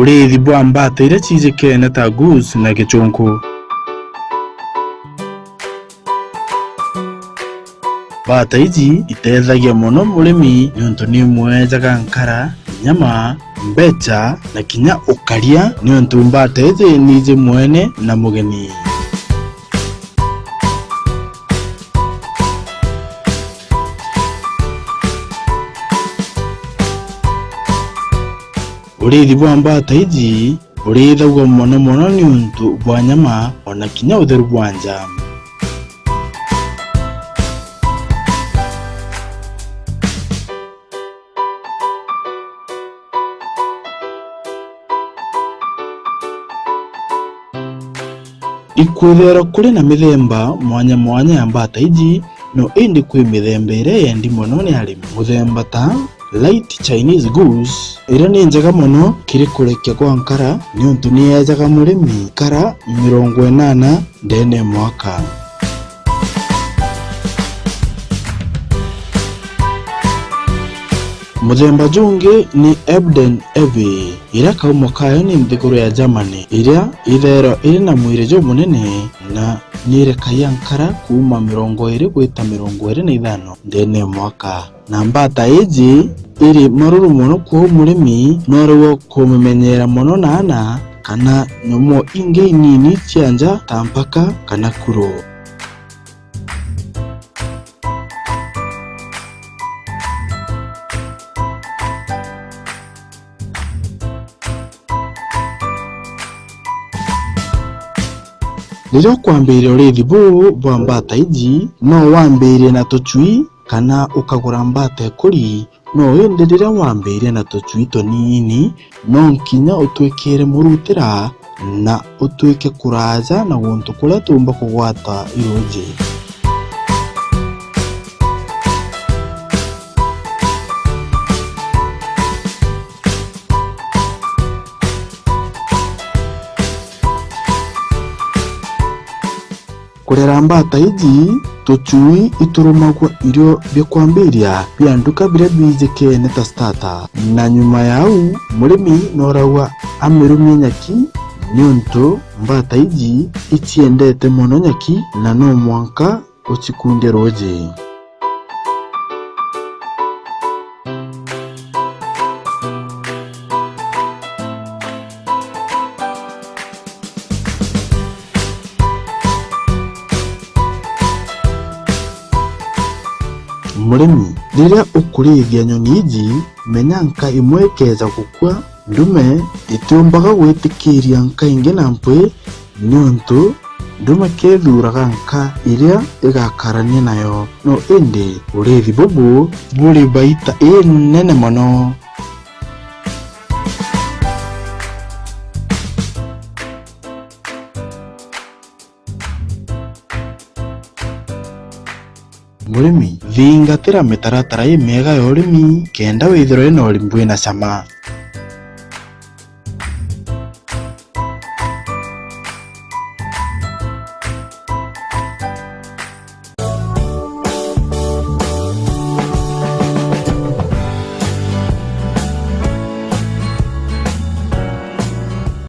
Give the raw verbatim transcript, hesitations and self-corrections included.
Uriithi bwa mbaata iria ciijikene ta goose na gichunku. Mbaata iji iteethagia mono murimi niuntu ni imweejaga nkara, nyama, mbecha na kinya ukaria, niuntu mbaata iji ni iji mwene na mugeni. Uriithi bwa mbaata iji buriithagua mono mono niuntu bwa nyama, o na kinya utheru bwa nja. Ikwithirwa kuri na mithemba mwanya mwanya ya mbaata iji, no indi kwi mithemba iria yendi mono ni arimi. Muthemba ta Light Chinese Goose, iria ni njega mono kiri kurekia kwa nkara, niuntu ni yeejaga murimi nkara mirongo inana ndeene ya mwaka. Muthemba jungi ni Ebden Eve, iria kaumo kayo ni nthiguru ya Germany, iria itherwa iri na mwiri jumunene na ni irekagia nkara kuuma mirongo iiri gwita mirongo iiri na ithano ndeene ya mwaka. Na mbaata iji iri maruru mono, kwou murimi nooragua kumimenyeera mono naana kana nyomoo ingi inini cia nja ta mpaka kana kuro. Riria ukwambiiria uriithi buu bwa mbaata iji, no wambiirie na tucui kana ukagura mbaata ikuri, no indi riria wambiiria na tucui tuniini, no nkinya utwikiire murutira na utwike kuraaja na guntu kuria tuumba kugwata iruuji. Kurera mbaata iji, tucui iturumagua irio bia kwambiiria bia nduka biria biijikene ta starter, na nyuma ya au, murimi nooragua amirumie nyaki, niuntu mbaata iji iciendete mono nyaki na no mwanka ucikunde ruuji. Murimi, riria ukuriithia nyoni iji, menya nka imwe ikeeja gukua, ndume itiumbaga gwitikiiria nka ingi na mpwi, niuntu ndume keethuuraga nka iria igakarania nayo. No indi uriithi bubu buri baita inene mono. Murimi, thingatira mitaratara imiega ya urimi kenda withirwe wina urimi wina cama.